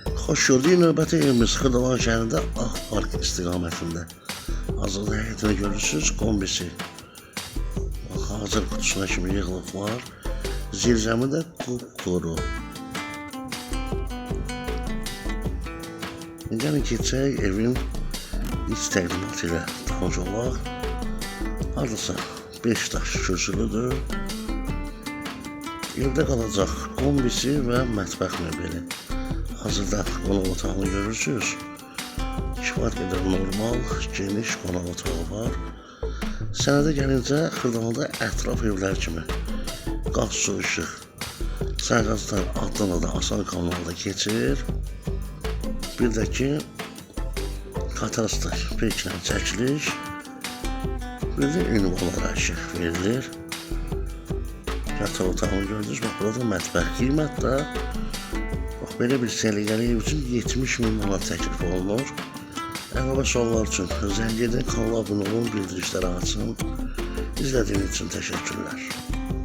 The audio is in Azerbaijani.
Xoş gördük. Növbəti evimiz Xırdalan şəhərində Ağ Park istiqamətində. Hazırda həyətini görürsünüz, kombisi. Bax, hazır qutusuna kimi yığılıqlar. Zirzəmi də qupquru. Gəlin keçək evin iç təqdimatı ilə tanış olaq. Hardasa 5 daş kürsülüdür. Evdə qalacaq kombisi və mətbəx mebeli. Hazırda qonaq otağını görürsünüz. Kifayət qədər normal, geniş qonaq otağı var. Sənədə gəlincə Xırdalanda ətraf evlər kimi qaz, su, işıq, sərqazlar addan da asan kanalda keçir. Bir də ki, kadastr peyklə çəkilir. Bir də ünvanlara işıq verilir. Yataq otağını gördünüz. Bax, burada mətbəx qiymət də bax, belə bir səliqəli ev üçün 70 min manat təklif olunur. Əlavə suallar üçün zəng edin, kanala abunə olun, bildirişləri açın. İzlədiyiniz üçün təşəkkürlər.